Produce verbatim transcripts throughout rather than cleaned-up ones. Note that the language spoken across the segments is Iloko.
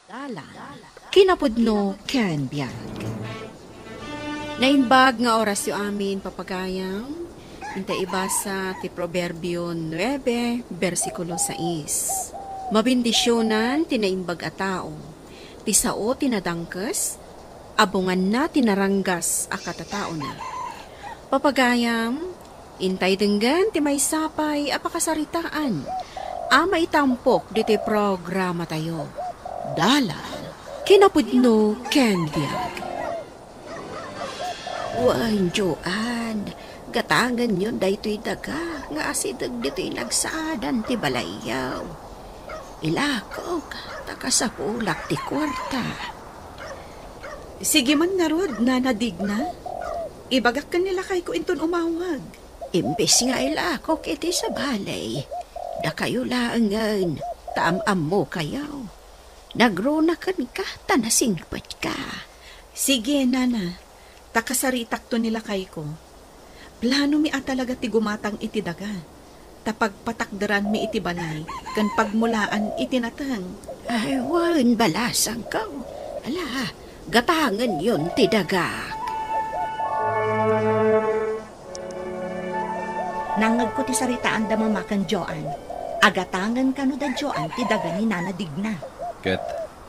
Dalan, kinapudno ken biag. Naimbag nga orasyo amin, papagayam, inta ibasa ti Proverbio nuebe, bersikulo sais. Mabendisionan ti naimbag a tao, ti sao ti nadangkes, abunganna ti naranggas a katataona. Papagayam, intay denggen ti maysa pay a pakasaritaan a maitampok ditoy programatayo. Dalan, kinapudno ken biag. Wen, Joan, gatangenyon daytoy daga nga asideg ditoy nagsaadan ti balayyo. Ilakok, ta kasapulak ti kuarta. Sige man ngarud, Nana Digna. Ibagak ken ni lakayko inton umawag. Imbes nga ilakok iti sabali, dakayo laengen, ta am-ammokayo. Nagruna kenka, ta nasingpetka. Sige, Nana. Ta kasaritakto ni lakayko. Planomi a talaga ti gumatang iti daga, ta pagpatakderanmi iti balay ken pagmulaan iti nateng. Ay, wen, balasangko. Ala, gatangenyon ti dagak. Nangngegko ti saritaan da Mama ken Joan. Agatangen kano da Joan ti daga ni Nana Digna. Ket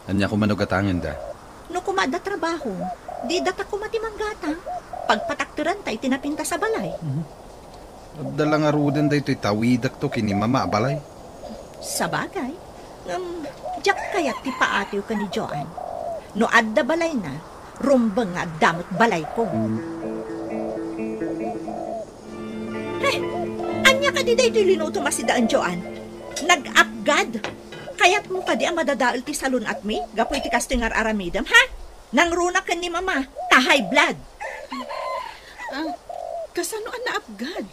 ania koma no gatangenda? No koma adda trabaho, di data koma ti manggatang. Pagpatakderanta iti napintas a balay. Mhm. Adda la ngaruden daytoy tawidakto ken ni Mama a balay. Sabagay, ngem diak kayat ti paatiw ken ni Joan. No adda balayna, rumbeng nga adda met balayko. He, ania kadi daytoy linutom a sidaen, Joan? Nag-apgad? Kayatmo kadi a madadael ti salun-atmi gapu iti kastoy nga ar-aramidem, ha? Nangruna ken ni Mama, ta high blood. Ah, kasano a naapgad?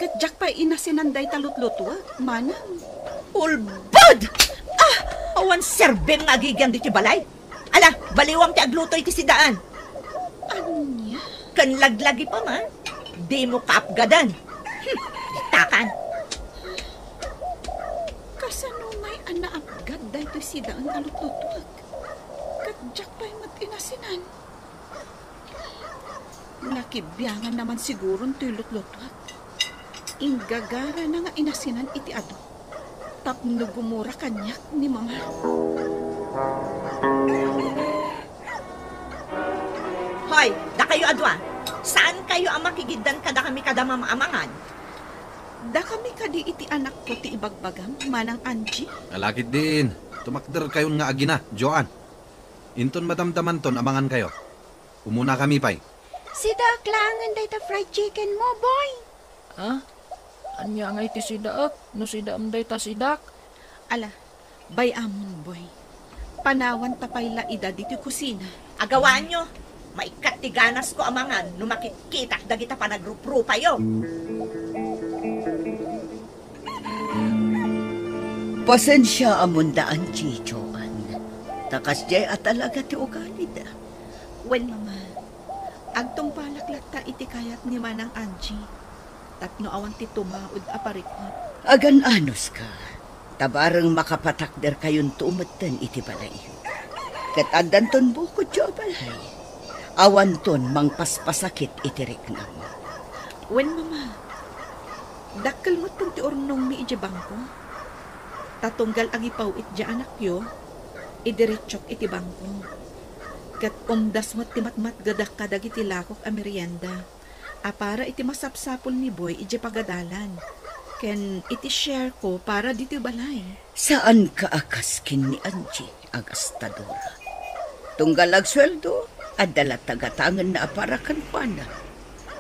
Ket diak pay inasinan dayta lutlutuek, manang. Ulbod! Ah, awan serbim nga agigian ditoy balay. Ala, baliwam ti agluto iti sidaen. Ania? Ken laglagi pa man, dimo kaapgadan. Hmm, ditakan. Kasano may a naapgad daytoy sidaen a lutlutuek? Ket diak pay met inasinan. Nakibianganna man siguron toy lutlutuek. Inggagarana nga inasinan iti adu tapno gumura kaniak ni Mama. Hoy, dakayo a dua, saankayo a makigiddan kadakami kada Mama a mangan? Dakami kadi iti anakko ti ibagbagam, Manang Angie? Alakit diin, tumakderkayon nga agina, Joan. Inton madamdamanton a mangankayo, umunakami pay. Sidaek laengen dayta fried chicken mo, boy. Ah? Ania ngay ti sidaek? No sidaem dayta sidak? Ala, bay-amon, boy. Panawanta pay la ida ditoy kusina. Agawaanyo! Maikkat ti ganasko a mangan no makitkitak dagita panagruprupayo. Pasensiaamon da Angie, Joan. Ta kasdiay a talaga ti ugalida. Wen, Mama, agtungpalak latta iti kayat ni Manang Angie tapno awan ti tumaud a parikut. Agan-anuska, ta bareng makapatakderkayonto metten iti balayyo. Ket addanton bukodyo a balay. Awanton mangpaspasakit iti riknam. Wen, Mama, dakkel metten ti urnongmi idiay bangko. Ta tunggal agipaw-it diay anakyo, idiretsok iti bangko. Ket umdas met ti matmatgedak kadagiti lakok a merienda a para iti masapsapul ni Boy idiay pagadalan, ken iti share ko para ditoy balay. Saanka a kas ken ni Angie a gastadora. Tunggal agsueldo, adda latta gatangenna a para kenkuana.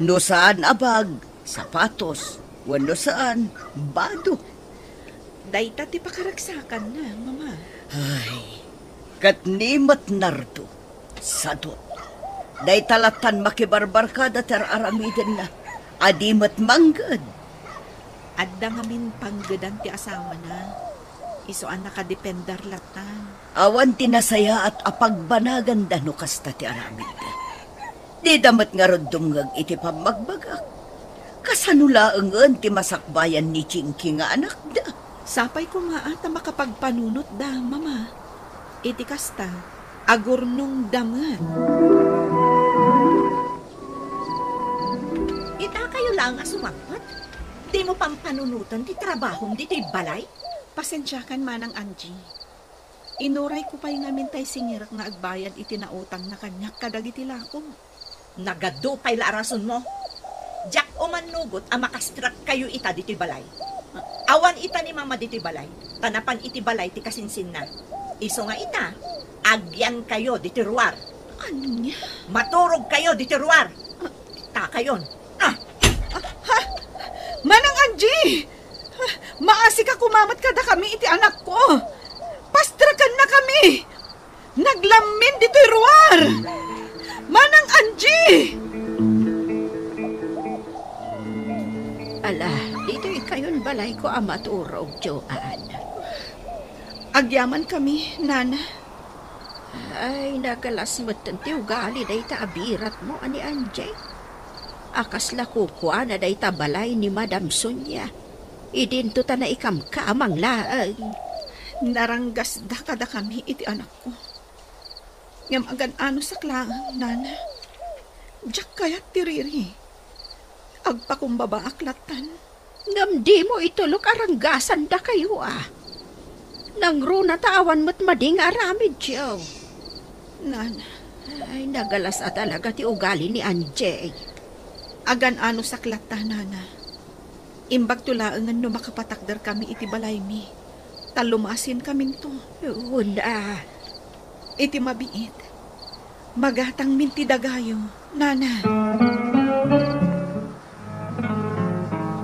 No saan a bag, sapatos, wenno saan, bado. Dayta ti pakaragsakanna, Mama. Ay, ket ni met Nardo, sadut. Dayta lattan makibarbarkada ti ar-aramidenna. Adi met mangged. Adda ngamin panggedan ti asawana. Isu a nakadepender lattan. Awan ti nasayaat a pagbanaganda no kasta ti aramidda. Dida met ngarud dumngeg iti pammagbagak. Kasano laengen ti masakbayan ni Jinky nga anakda? Sapay koma a ta makapagpanunotda, Mama. Iti kasta, agurnongda met. Itakayo laeng a sumangpet. Dimo pampanunoten ti trabahom ditoy balay? Pasensiakan, Manang Angie. Inurayko pay ngamin tay singirek nga agbayad iti nautangna kaniak kadagiti lako. Nagadu pay la a rasonmo. Diak umannugot a makastrekkayo ita ditoy balay. Awan ita ni Mama ditoy balay, ta napan iti balay ti kasinsinna. Isu nga ita, agyankayo ditoy ruar. Ania? Maturogkayo ditoy ruar. Takayon. Ah! Ah, ha? Manang Angie! Maasika koma met kadakami iti anakko. Pastrekennakami. Naglammin ditoy ruar. Manang Angie! Ala, ditoy kayon balayko a maturog, Joan. Agyamankami, Nana. Ay, nagalas metten ti ugali dayta a biratmo a ni Angie. A kasla kukuana dayta balay ni Madam Sonia. Idinto ta naikamkamang laeng. Naranggasda kadakami iti anakko. Ngem agan-anosak laeng, Nana. Diak kayat ti riri. Agpakumbabaak lattan. Ngem dimo itulok a ranggasandakayo a. Nangruna ta awan met madi nga aramidyo. Nana. Ay, nagalas a talaga ti ugali ni Angie. Agan-anosak latta, Nana. Imbagto laengen no makapatakderkami iti balaymi, ta lumasinkaminto. Wen a. Iti mabiit, magatangmin ti dagayo, Nana.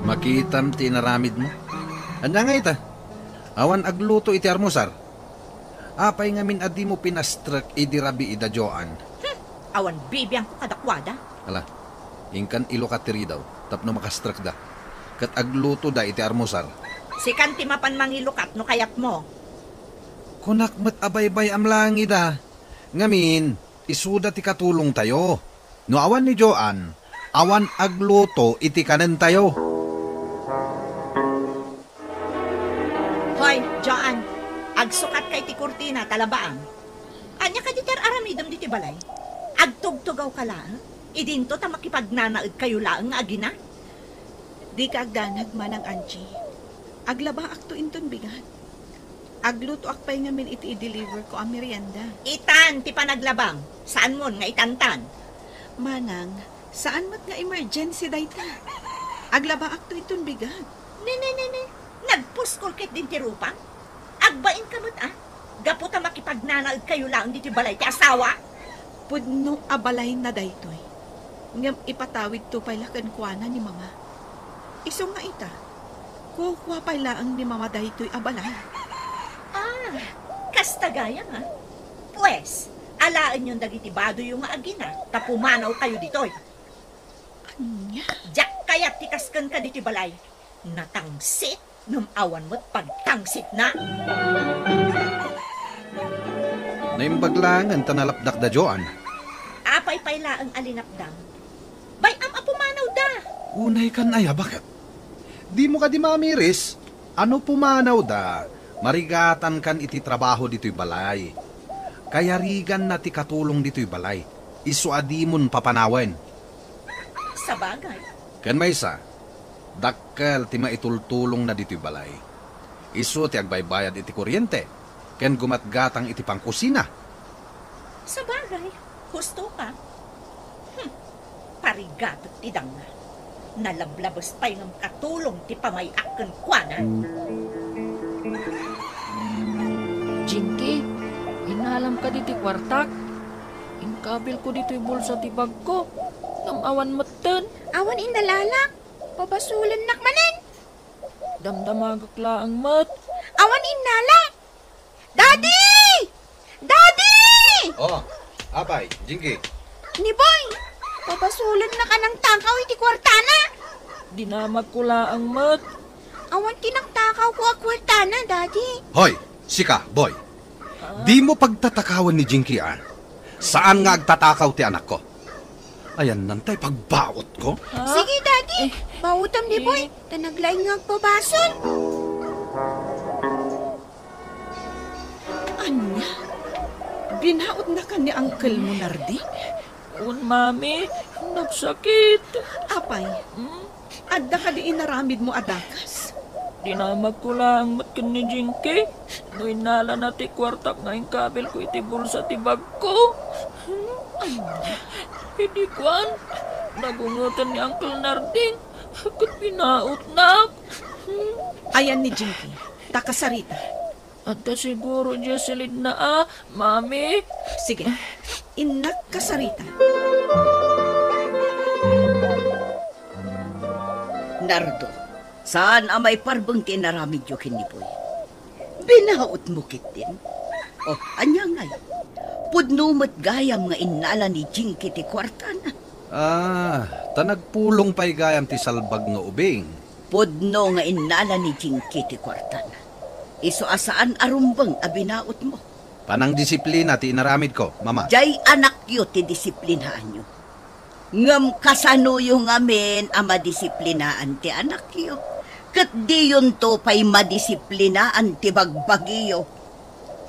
Makitam ti inaramidmo. Ania ngay ita? Awan agluto iti armusar. Apay ngamin a dimo pinastrek idi rabii da Joan? Hmm, awan bibiangko kadakuada. Ala, inkan ilukat ti ridaw tapno makastrekda, ket aglutoda iti armusar. Sikan ti mapan mangilukat no kayatmo. Kunak met a baybay-am laeng ida. Ngamin, isuda ti katulongtayo. No awan ni Joan, awan agluto iti kanentayo. Hoy, Joan, agsukatka iti kurtina ta labaam. Ania kadi ti ar-aramidem ditoy balay? Agtugtugawka laeng? Idinto ta makipagnanaedkayo laeng nga agina? Dika agdanag, Manang Angie. Aglabaakto inton bigat. Aglutoak pay ngamin iti i-deliver ko a merienda. Itan ti panaglabam. Saanmon nga itantan. Manang, saan met nga emergency dayta. Aglabaakto inton bigat. Ne, ne, ne, ne. Nagpuskol ket din ti rupam? Agbainka met a, gapu ta makipagnanaedkayo laeng ditoy balay ti asawa? Pudno a balayna daytoy. Ngem ipatawidto pay la kenkuana ni Mama. Isu nga ita, kukua pay laeng ni Mama daytoy a balay. Ah, kasta gayam a. Pues, alaenyon dagiti badoyyo nga agina ta pumanawkayo ditoy. Ania? Diak kayat ti kas kenka ditoy balay. Natangsit, ngem awan met pagtangsitna. Naimbag laengen ta nalapdak da Joan. Apay pay laeng a linapdam? Bay-am a pumanawda. Unay kan aya, baket? Dimo kadi mamiris? Ano pumanawda, marigatan kan iti trabaho ditoy balay. Kayariganna ti katulong ditoy balay. Isu a dimon papanawen. Sabagay. Ken maysa, dakkel ti maitultulongna ditoy balay. Isu ti agbaybayad iti kuryente ken gumatgatang iti pangkusina. Sabagay, husto ka. Hmm, parigatek ti dangna. Nalablabes pay ngem katulong ti pamay-ak kenkuana. Jinky, innalam kadi ti kuartak? Inkabilko ditoy bulsa ti bagko, ngem awan metten. Awan innalalak. Pabasolennak manen. Damdamagak laeng met. Awan innala. Daddy! Daddy! Oh, apay, Jinky? Ni Boy, pabasolennak a nangtakaw iti kuartana. Dinamagko laeng met. Awan ti nangtakawko a kuartana, Daddy. Hoy, sika, Boy. Ah? Dimo pagtatakawan ni Jinky a. Saan nga agtatakaw ti anakko. Ayanna tay pagbaotko. Ha? Sige, Daddy. Eh. Baotam ni Boy. Eh. Ta naglaing nga agpabasol. Ania? Binautnakan ni uncle mo, Narding? Wen, Mami, nagsakit. Apay, Hmm? Adda kadi inaramidmo a dakes? Dinamagko laeng met ken ni Jinky no innalana ti kuartak nga inkabilko iti bulsa ti bagko. Ania? Idi kuan, nabungeten ni Uncle Narding ket binautnak. Ayan ni Jinky, ta kasarita. Adda siguro diay silidna a, Mami. Sige, innak kasarita. Nardo, saan a maiparbeng ti inaramidyo ken ni Boy. Binautmo ketdin. Oh, ania ngay? Pudno met gayam nga innala ni Jinky ti kuartana. Ah, ta nagpulong pay gayam ti salbag nga ubing. Pudno nga innala ni Jinky ti kuartana. Isu a saan a rumbeng a binautmo. Panangdisiplina ti inaramidko, Mama. Diay anakyo ti disiplinaanyo. Ngem kasanoyo ngamin a madisiplinaan ti anakyo? Ket diyonto pay madisiplinaan ti bagbagiyo.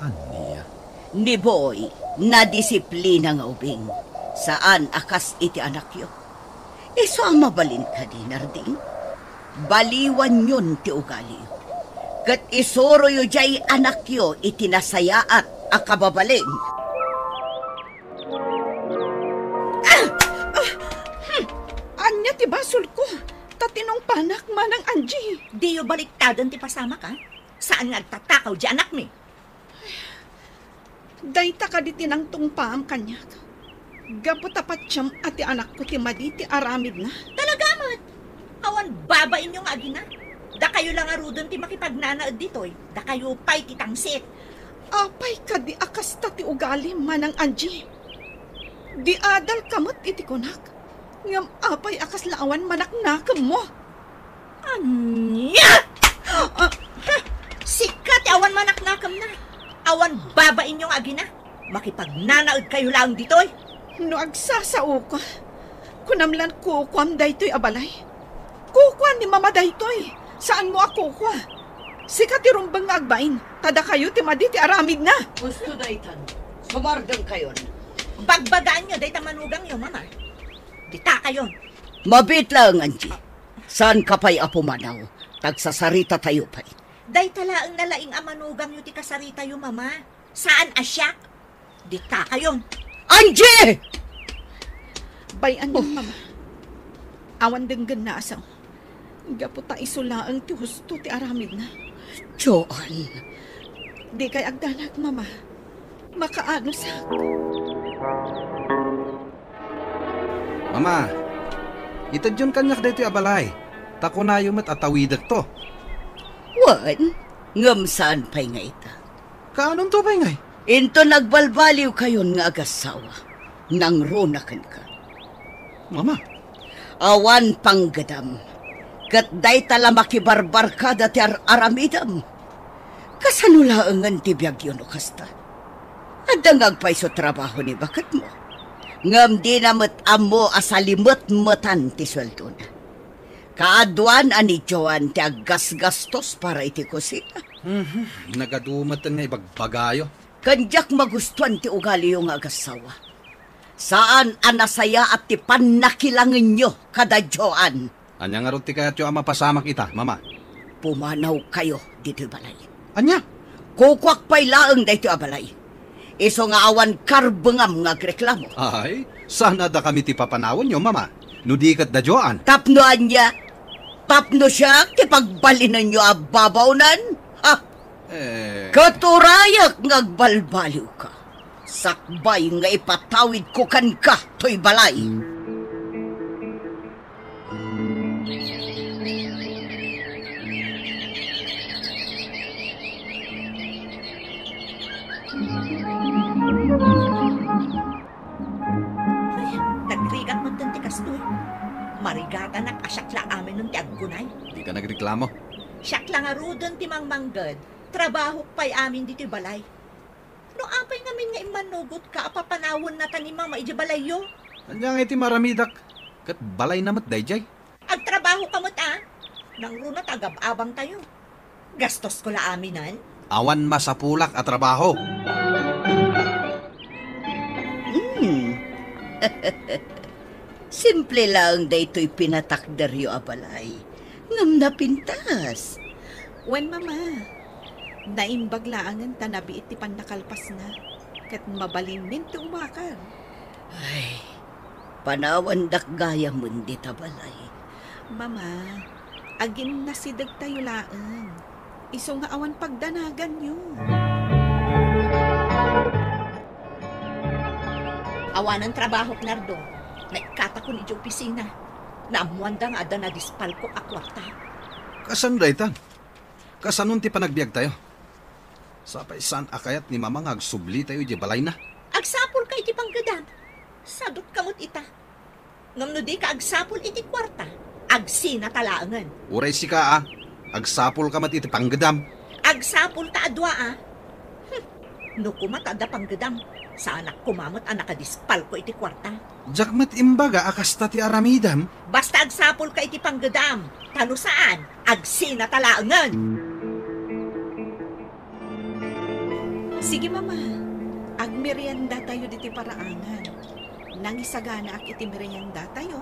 Ania? Ni Boy, nadisiplina nga ubing. Saan a kas iti anakyo. Isu a mabalin kadi, Narding? Baliwanyon ti ugaliyo. Ket isuroyo diay anakyo iti nasayaat a kababalin. Ah! Ah! Hmm! Ania ti basolko? Ta tinungpanak, Manang Angie. Diyo baliktaden ti pasamak, a? Saan nga agtatakaw diay anakmi? Dayta kadi ti nangtungpaam kaniak. Gapu ta patiem a ti anakko ti madi ti aramidna. Talaga met! Awan babainyo nga agina. Dakayo la ngaruden ti makipagnanaed ditoy. Dakayo pay ti tangsit. Apay kadi a kasta ti ugalim, Manang Angie? Di adalka met iti kunak. Ngem apay a kasla awan manaknakemmo? Ania? Ah, ha? Sika ti awan manaknakemna. Awan babainyo nga agina. Makipagnanaedkayo laeng ditoy. No agsasaoka, kunam lan kukuam daytoy a balay. Kukua ni Mama daytoy. Saanmo a kukua. Sika ti rumbeng nga agbain, ta dakayo ti madi ti aramidna. Husto daytan. Sumardengkayon. Bagbagaanyo dayta manugangyo, Mama. Ditakayon. Mabiit laeng, Angie. Saanka pay a pumanaw. Tagsasaritayo pay. Dayta laeng nalaing a manugangyo ti kasaritayo, Mama. Saan a siak? Ditakayon. Angie! Bay-anyon, Oh. Mama. Awan denggenna a sao. Gapu ta isu laeng ti husto ti aramidna. Joan. Dikay agdanag, Mama. Makaanosak. Mama, itedyon kaniak daytoy a balay. Ta kunayo met a tawidekto. Wen, ngem saan pay nga ita. Kaanonto pay ngay? Inton agbalbaliwkayon nga agassawa, nangruna kenka. Mama. Awan panggedam, ket dayta la makibarbarkada ti ar-aramidem. Kasano laengen ti biagyo no kasta? Adda nga agpayso trabaho ni baketmo, ngem dina met ammo a salimetmetan ti sueldona. Kaaduan a ni Joan ti aggasgastos para iti kusina. Mhm. Nagadu met nga ibagbagayo. Ken diak magustuan ti ugaliyo nga agassawa. Saan a nasayaat ti pannakilangenyo kada Joan. Ania ngarud ti kayatyo a mapasamak ita, Mama? Pumanawkayo ditoy balay. Ania? Kukuak pay laeng daytoy a balay. Isu nga awan karbengam nga agreklamo. Ay, saan a dakami ti papanawenyo, Mama? No di ket da Joan? Tapno ania? Tapno siak ti pagbalinenyo a babaonen? Ha? Eh. Ket urayak nga agbalbaliwka. Sakbay nga ipatawidko kenka toy balay. Ay, nagrigat man ti kastoy. Marigatanak a siak la aminen ti agkunay. Dika nagreklamo. Siak la ngaruden ti mangmangged. Trabahok pay amin ditoy balay. No apay ngamin nga immanugotka a papanawennata ni Mama idiay balayyo? Ania nga iti maramidak? Ket balayna met daydiay. Agtrabahoka met a. Nangruna ta agab-abangtayo. Gastosko la aminen. Awan masapulak a trabaho. Simple laeng daytoy pinatakderyo a balay. Ngem napintas. Wen, Mama. Naimbag laengen ta nabiit ti pannakalpasna, ket mabalinmin ti umakar. Ay, panawandak gayamen dita balay. Mama, aginnasidegtayo laeng. Isu nga awan pagdanaganyo. Awanen trabahok, Nardo. Naikkatakon idiay opisina. Naammoanda nga adda nadispalko a kuarta. Kasano dayta? Kasanon ti panagbiagtayo? Sapay saan a kayat ni Mama nga agsublitayo idiay balayna? Agsapulka iti panggedam. Sadot ka met ita. Ngem no dika agsapul iti kuarta, agsinata laengen. Uray sika a, agsapulka met iti panggedam. Agsapulta a dua a. Hmm. No koma ta adda panggedam, saanak koma met a nakadispalko iti kuarta. Diak met imbaga a kasta ti aramidem. Basta agsapulka iti panggedam, ta no saan, agsinata laengen. Sige, Mama. Agmeriendatayo ditoy paraangan. Nangisaganaak iti meriendatayo.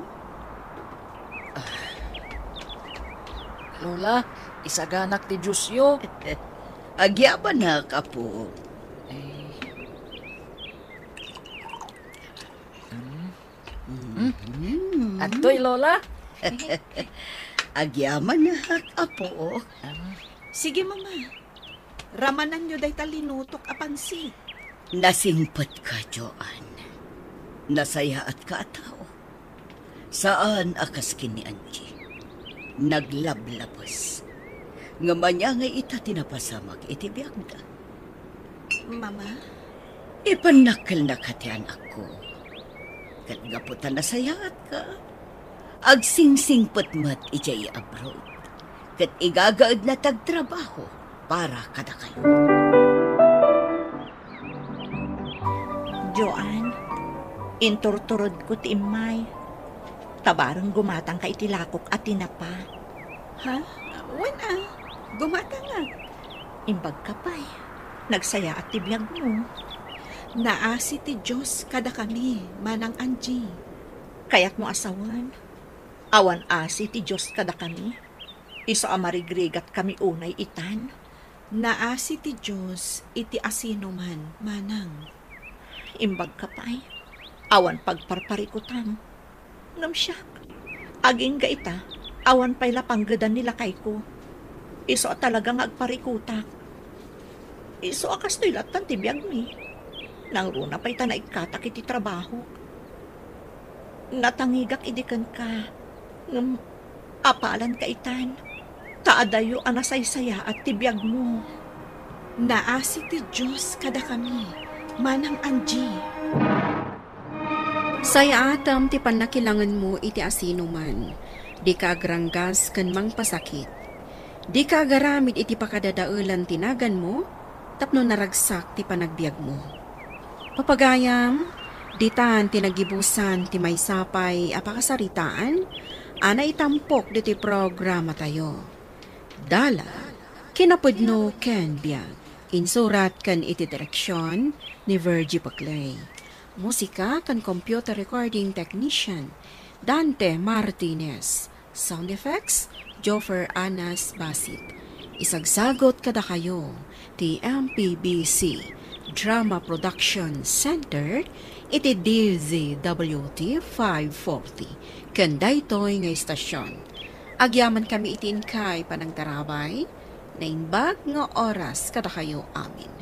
Lola, isaganak ti juiceyo. Agyamanak, apo. Eh. Mm. Mm. Adtoy, Lola. Agyamanak, apo. Ah. Sige, Mama. Ramananyo dayta linutok a pansit. Nasingpetka, Joan. Nasayaatka a tao. Saan a kas ken ni Angie. Naglablabes. Ngem ania ngay ita ti napasamak iti biagda? Mama? Ipannakkelnaka ti anakko. Ket gapu ta nasayaatka, agsingsingpet met idiay abroad. Ket igagaedna ti agtrabaho para kadakayo. Joan, inturturodko ti immay. Ta bareng gumatangka iti lakok a tinapa. Ha? Wen a, gumatangak. Imbagka pay, nagsayaat ti biagmo. Naasi ti Dios kadakami, Manang Angie. Kayatmo a sawen, awan asi ti Dios kadakami, isu a marigrigatkami unay itan. Naasi ti Dios iti asinoman, Manang. Imbagka pay, awan pagparparikutam. Ngem siak, agingga ita, awan pay la panggedan ni lakayko. Isu a talaga nga agparikutak. Isu a kastoy lattan ti biagmi. Nangruna pay ta naikkatak iti trabahok. Natangigak idi kenka, ngem apalanka itan, ta adayo a nasaysayaat ti biagmo. Naasi ti Dios kadakami, Manang Angie. Sayaatem ti pannakilangenmo iti asinoman. Dika agranggas ken mangpasakit. Dika agaramid iti pakadadaelan ti naganmo tapno naragsak ti panagbiagmo. Papagayam, ditan ti nagibusan ti maysa pay a pakasaritaan a naitampok ditoy programatayo. Dala, kinapudno ken biag. Insurat ken iti direksion ni Virgie Paclay. Musika ken computer recording technician, Dante Martinez. Sound effects, Joffer Anas Basit. Isagsagot kadakayo ti M P B C Drama Production Center iti D Z W T five forty ken daytoy nga istasyon. Agyamankami iti inkay panangtarabay, naimbag nga oras kadakayo amin.